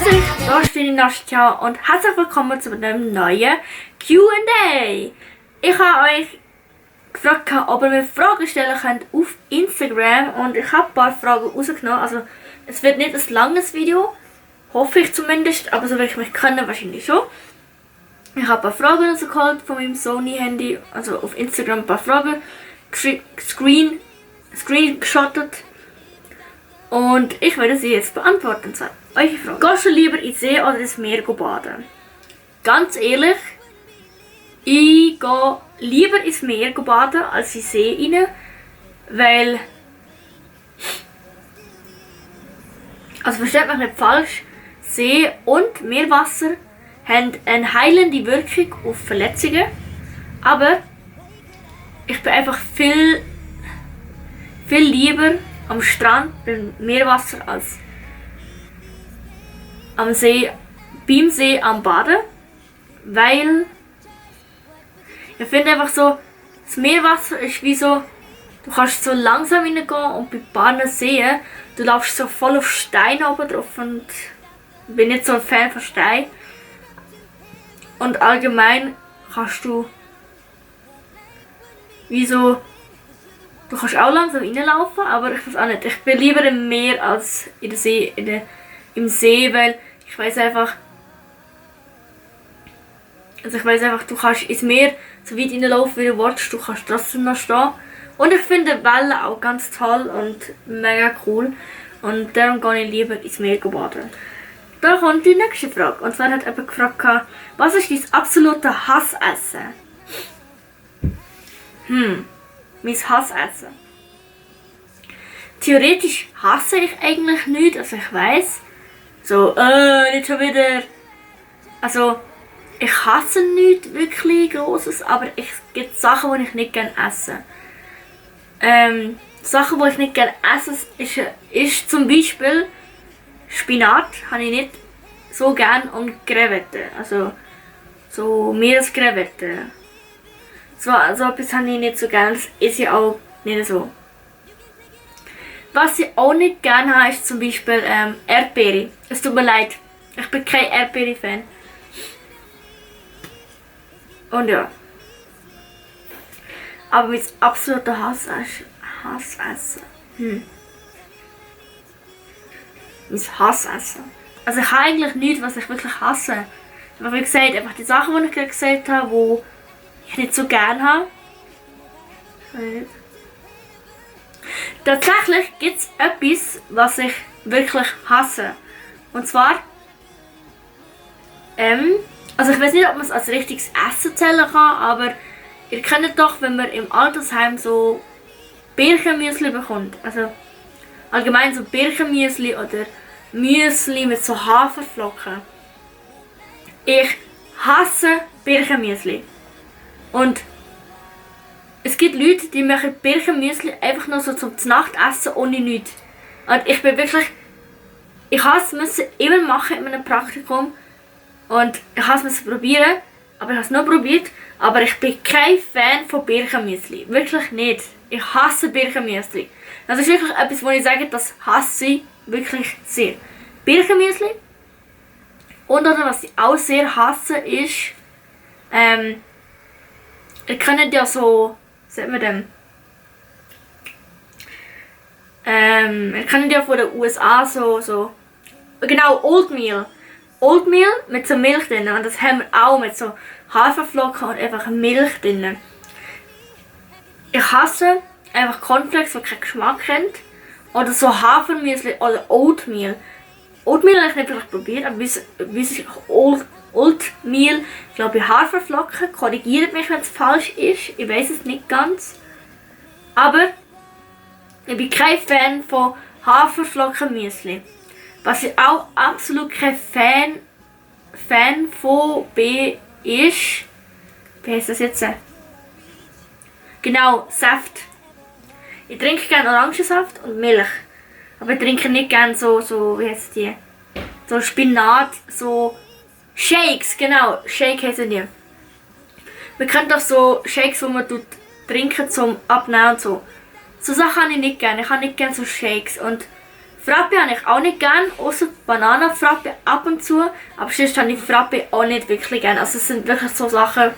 Grüß euch, da ist die Nastja und herzlich willkommen zu einem neuen Q&A. Ich habe euch gefragt, ob ihr mir Fragen stellen könnt auf Instagram und ich habe ein paar Fragen rausgenommen. Also es wird nicht ein langes Video, hoffe ich zumindest, aber so will ich mich können, wahrscheinlich schon. Ich habe ein paar Fragen rausgeholt von meinem Sony-Handy, also auf Instagram ein paar Fragen screenshottet. Und ich werde sie jetzt beantworten. So, eure Frage. Gehst du lieber ins See oder ins Meer baden? Ganz ehrlich, ich gehe lieber ins Meer baden als in den See rein, weil... Also versteht mich nicht falsch, See und Meerwasser haben eine heilende Wirkung auf Verletzungen, aber ich bin einfach viel lieber am Strand, beim Meerwasser als am See, beim See am Baden, weil ich finde einfach so, das Meerwasser ist wie so, du kannst so langsam reingehen und bei Baden sehen, du laufst so voll auf Steine oben drauf und ich bin nicht so ein Fan von Steinen. Und allgemein kannst du wie so, du kannst auch langsam reinlaufen, aber ich weiß auch nicht. Ich bin lieber im Meer als in der See, im See, weil ich weiß einfach, du kannst ins Meer so weit reinlaufen, wie du willst, du kannst trotzdem noch stehen. Und ich finde Wellen auch ganz toll und mega cool. Und darum gehe ich lieber ins Meer baden. Da kommt die nächste Frage. Und zwar hat jemand gefragt, was ist dein absolute Hassessen? Mein Hassessen. Theoretisch hasse ich eigentlich nichts, also ich weiss. So, nicht schon wieder. Also, ich hasse nichts wirklich Grosses, aber es gibt Sachen, die ich nicht gerne esse. Sachen, die ich nicht gerne esse, ist zum Beispiel Spinat, habe ich nicht so gern, und Krevetten. Also, so Meereskrevette. So etwas habe ich nicht so gern, das esse ich auch nicht so. Was ich auch nicht gerne habe, ist zum Beispiel Erdbeere. Es tut mir leid, ich bin kein Erdbeere-Fan. Und ja. Aber mein absoluter Hassessen. Mein Hassessen. Also ich habe eigentlich nichts, was ich wirklich hasse. Aber wie gesagt, einfach die Sachen, die ich gerade gesagt habe, die ich nicht so gerne habe. Tatsächlich gibt es etwas, was ich wirklich hasse. Und zwar, also ich weiß nicht, ob man es als richtiges Essen zählen kann, aber ihr kennt doch, wenn man im Altersheim so Birchenmüsli bekommt. Also allgemein so Birchenmüsli oder Müsli mit so Haferflocken. Ich hasse Birchenmüsli. Und es gibt Leute, die machen Birchenmüsli einfach nur so zum Nachtessen ohne nichts. Und ich bin wirklich... Ich habe es immer machen in meinem Praktikum. Und ich habe es probieren. Aber ich habe es nur probiert. Aber ich bin kein Fan von Birchenmüsli. Wirklich nicht. Ich hasse Birchenmüsli. Das ist wirklich etwas, wo ich sage, das hasse ich wirklich sehr. Birchenmüsli. Und oder was ich auch sehr hasse ist... ihr kennt ja so... Sagt man dem? Ihr kennt ja von den USA so... Genau, Oatmeal. Oatmeal mit so Milch drin. Und das haben wir auch mit so Haferflocken und einfach Milch drin. Ich hasse einfach Cornflakes, die keinen Geschmack haben. Oder so Hafermüsli oder Oatmeal. Oatmeal habe ich nicht wirklich probiert, aber wie sich Oatmeal, ich glaube Haferflocken, korrigiert mich, wenn es falsch ist. Ich weiß es nicht ganz. Aber ich bin kein Fan von Haferflockenmüsli. Was ich auch absolut kein Fan von bin, ist... Wie heisst das jetzt? Genau, Saft. Ich trinke gerne Orangensaft und Milch. Aber ich trinke nicht gerne so wie heisst die? So Spinat, so Shakes, genau, Shake heissen die. Man kennt doch so Shakes, wo man trinken zum Abnehmen und so. So Sachen habe ich nicht gerne. Ich habe nicht gerne so Shakes. Und Frappe habe ich auch nicht gern, außer Bananenfrappe ab und zu. Aber sonst habe ich Frappe auch nicht wirklich gern. Also es sind wirklich so Sachen.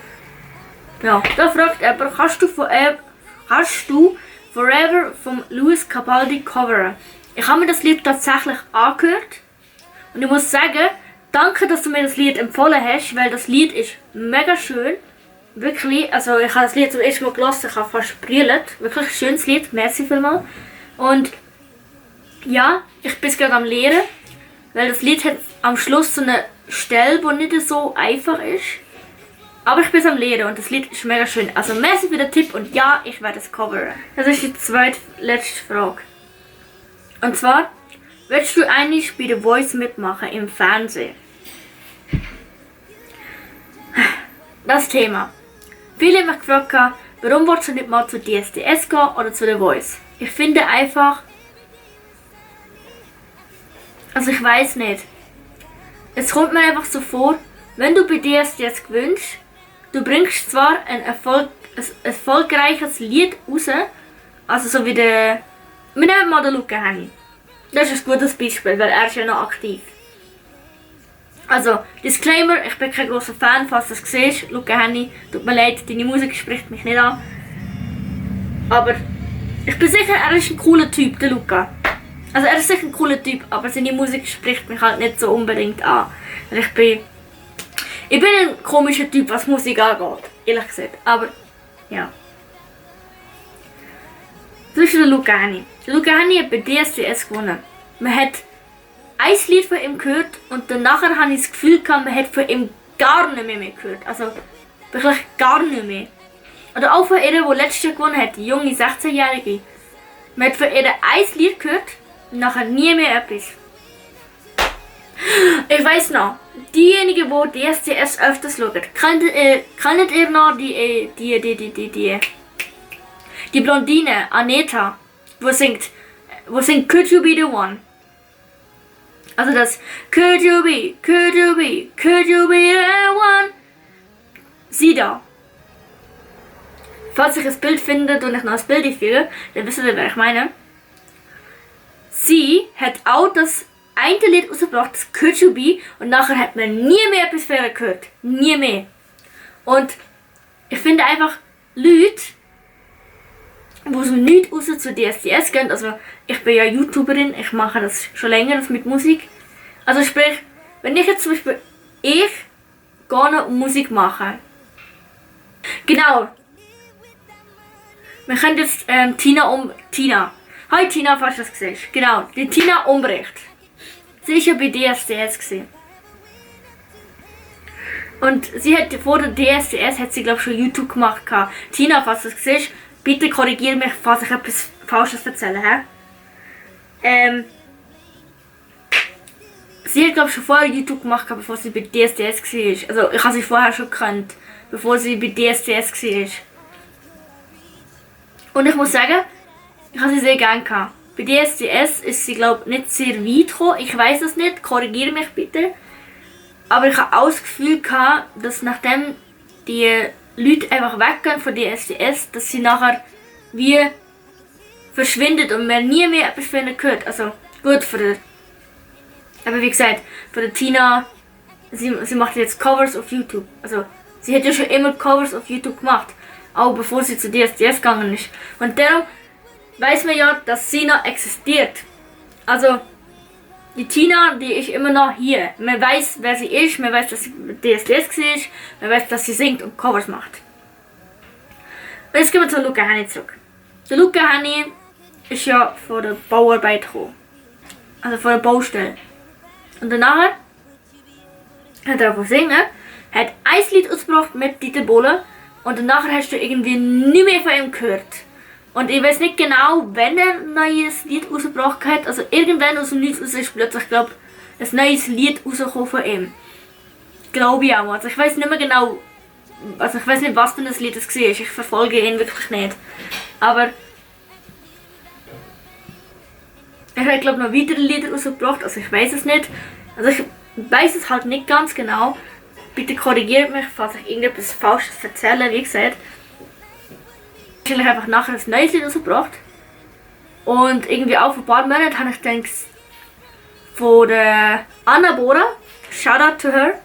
Ja, da fragt jemand, kannst du Forever vom Lewis Capaldi coveren? Ich habe mir das Lied tatsächlich angehört. Und ich muss sagen, danke, dass du mir das Lied empfohlen hast, weil das Lied ist mega schön. Wirklich, also ich habe das Lied zum ersten Mal gehört, ich habe fast gebrüllt. Wirklich ein schönes Lied, merci vielmals. Und ja, ich bin gerade am Lehren, weil das Lied hat am Schluss so eine Stelle, die nicht so einfach ist. Aber ich bin am Lehren und das Lied ist mega schön. Also merci für den Tipp und ja, ich werde es coveren. Das ist die zweitletzte Frage. Und zwar, willst du eigentlich bei The Voice mitmachen im Fernsehen? Das Thema. Viele haben mich gefragt, warum willst du nicht mal zu DSDS gehen oder zu The Voice? Ich finde einfach, also ich weiß nicht. Es kommt mir einfach so vor, wenn du bei DSDS gewinnst, du bringst zwar ein erfolgreiches Lied raus, also so wie der, wir nehmen mal den Luca Hänni. Das ist ein gutes Beispiel, weil er ist ja noch aktiv. Also, Disclaimer, ich bin kein großer Fan, falls du das siehst. Luca Hänni, tut mir leid, deine Musik spricht mich nicht an. Aber ich bin sicher, er ist ein cooler Typ, der Luca. Also er ist sicher ein cooler Typ, aber seine Musik spricht mich halt nicht so unbedingt an. Weil ich bin ein komischer Typ, was Musik angeht, ehrlich gesagt. Aber, ja. Das ist der Luca Hänni. Der Luca Hänni hat bei DSDS gewonnen. Man hat ein Lied von ihm gehört und danach habe ich das Gefühl gehabt, man hat von ihm gar nicht mehr gehört. Also wirklich gar nicht mehr. Oder auch von ihr, die letztes Jahr gewonnen hat, die junge 16-Jährige. Man hat von ihr ein Lied gehört und nachher nie mehr etwas. Ich weiss noch, diejenigen, die DSDS öfters schauen, kennt ihr noch die Blondine, Aneta, wo singt Could You Be The One? Also das Could you be the one? Sie da. Falls ich ein Bild finde und ich noch ein Bild einfüge, dann wisst ihr, wer ich meine. Sie hat auch das eine Lied rausgebracht, das Could You Be, und nachher hat man nie mehr etwas von ihr gehört. Nie mehr. Und ich finde einfach Leute, wo so nicht raus zu DSDS gehen, also ich bin ja YouTuberin, ich mache das schon länger mit Musik. Also sprich, wenn ich jetzt zum Beispiel, ich gehe Musik machen. Genau. Wir können jetzt Tina. Hi Tina, falls du das siehst. Genau, die Tina Umbrecht. Sie war ja bei DSDS gewesen. Und sie hat vor der DSDS, hat sie glaube ich schon YouTube gemacht. Tina, falls du das siehst, bitte korrigiere mich, falls ich etwas Falsches erzähle. Sie hat glaube ich schon vorher YouTube gemacht, bevor sie bei DSDS war. Also ich habe sie vorher schon gekannt, bevor sie bei DSDS war. Und ich muss sagen, ich habe sie sehr gerne gehabt. Bei DSDS ist sie glaube ich nicht sehr weit gekommen, ich weiß es nicht, korrigiere mich bitte. Aber ich habe auch das Gefühl gehabt, dass nachdem die Leute einfach weggehen von DSDS, dass sie nachher wie verschwindet und man nie mehr etwas von ihnen hört. Also gut für die, aber wie gesagt, für die Tina, sie macht jetzt Covers auf YouTube. Also sie hat ja schon immer Covers auf YouTube gemacht, auch bevor sie zu DSDS gegangen ist. Und darum weiß man ja, dass sie noch existiert. Also die Tina, die ist immer noch hier. Man weiß, wer sie ist, man weiß, dass sie mit DSDS war, man weiß, dass sie singt und Covers macht. Und jetzt gehen wir zu Luca Hänni zurück. Der Luca Hänni ist ja von der Bauarbeit gekommen. Also von der Baustelle. Und danach hat er singen, hat ein Lied ausgebracht mit Dieter Bohlen und danach hast du irgendwie nie mehr von ihm gehört. Und ich weiß nicht genau, wenn er ein neues Lied rausgebracht hat. Also irgendwann aus dem Nichts raus ist plötzlich, glaube ich, ein neues Lied rausgekommen von ihm. Glaube ich auch. Also ich weiß nicht mehr genau, also ich weiß nicht, was für ein Lied es war. Ich verfolge ihn wirklich nicht. Aber er hat glaube ich noch weitere Lieder rausgebracht, also ich weiß es nicht. Also ich weiß es halt nicht ganz genau. Bitte korrigiert mich, falls ich irgendetwas Falsches erzähle, wie gesagt. Wahrscheinlich einfach nachher ein neues Lied rausgebracht. Und irgendwie auch vor ein paar Monaten habe ich gedacht, von der Anna Bora. Shoutout to her.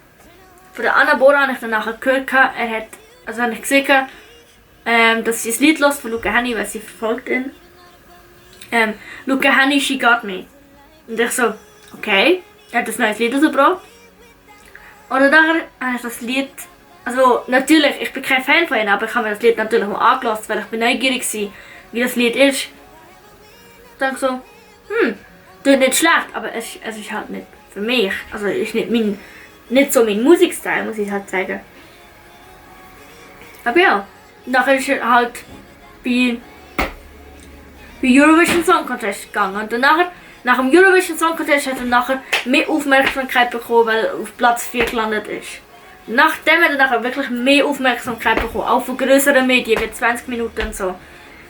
Von der Anna Bora habe ich dann nachher gehört, habe ich gesehen, dass sie das Lied hört von Luca Hänni, weil sie verfolgt ihn. Luca Hänni, She Got Me. Und ich so, okay, er hat ein neues Lied rausgebracht. Und dann habe ich das Lied, also natürlich, ich bin kein Fan von ihm, aber ich habe mir das Lied natürlich mal angelassen, weil ich bin neugierig war, wie das Lied ist. Dann so, tut nicht schlecht, aber es ist halt nicht für mich. Also es ist nicht so mein Musikstil, muss ich halt sagen. Aber ja, nachher ist er halt bei Eurovision Song Contest gegangen. Und danach, nach dem Eurovision Song Contest hat er nachher mehr Aufmerksamkeit bekommen, weil er auf Platz 4 gelandet ist. Nachdem hat er nachher wirklich mehr Aufmerksamkeit bekommen, auch von größeren Medien, wie 20 Minuten und so.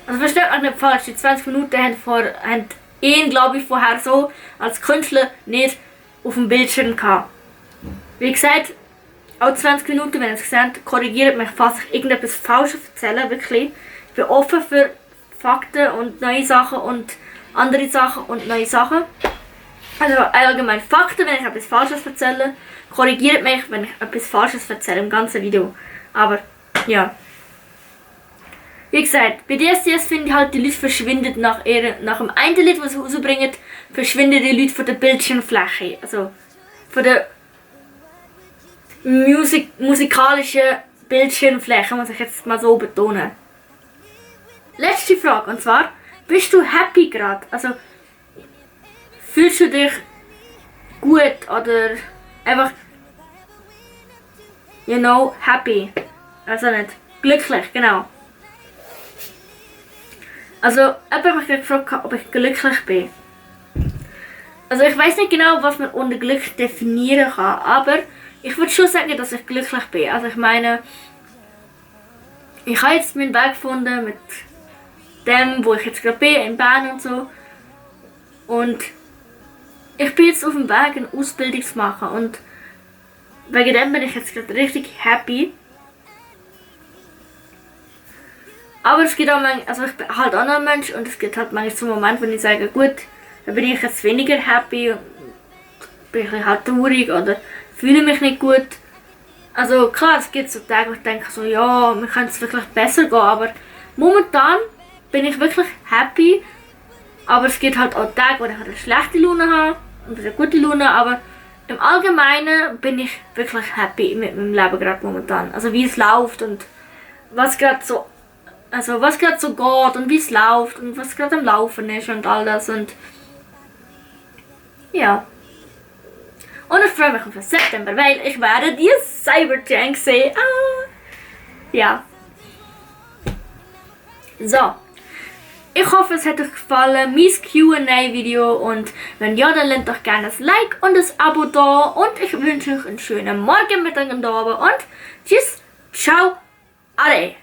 Also versteht euch nicht falsch, die 20 Minuten haben ihn, glaube ich, vorher so als Künstler nicht auf dem Bildschirm gehabt. Wie gesagt, auch 20 Minuten, wenn ihr es seht, korrigiert mich, falls ich irgendetwas Falsches erzähle, wirklich. Ich bin offen für Fakten und neue Sachen und andere Sachen und neue Sachen. Also allgemein Fakten, wenn ich etwas Falsches erzähle, korrigiert mich, wenn ich etwas Falsches erzähle im ganzen Video. Aber, ja. Wie gesagt, bei DSDS finde ich halt, die Leute verschwinden nach dem einen Lied, das sie rausbringen, verschwinden die Leute von der Bildschirmfläche. Also von der musikalischen Bildschirmfläche, muss ich jetzt mal so betonen. Letzte Frage, und zwar, bist du happy gerade? Also, fühlst du dich gut oder einfach, happy? Also nicht glücklich, genau. Also, jemand hat mich gefragt, ob ich glücklich bin. Also, ich weiß nicht genau, was man unter Glück definieren kann, aber ich würde schon sagen, dass ich glücklich bin. Also, ich meine, ich habe jetzt meinen Weg gefunden mit dem, wo ich jetzt gerade bin, in Bern und so. Und ich bin jetzt auf dem Weg, eine Ausbildung zu machen. Und wegen dem bin ich jetzt gerade richtig happy. Aber es gibt auch manchmal, also ich bin halt auch noch ein Mensch und es gibt halt manchmal so Momente, wo ich sage, gut, da bin ich jetzt weniger happy und bin ich halt traurig oder fühle mich nicht gut. Also klar, es gibt so Tage, wo ich denke so, ja, mir könnte es wirklich besser gehen, aber momentan bin ich wirklich happy. Aber es gibt halt auch Tage, wo ich eine schlechte Laune habe und eine gute Laune, aber im Allgemeinen bin ich wirklich happy mit meinem Leben gerade momentan. Also wie es läuft und was gerade so geht und wie es läuft und was gerade am Laufen ist und all das und ja. Und ich freue mich auf den September, weil ich werde die Cyberjunk sehen. Ja. So. Ich hoffe, es hat euch gefallen, mein Q&A-Video und wenn ja, dann lasst doch gerne ein Like und ein Abo da und ich wünsche euch einen schönen Morgen, Mittag und Abend und tschüss, ciao, ade.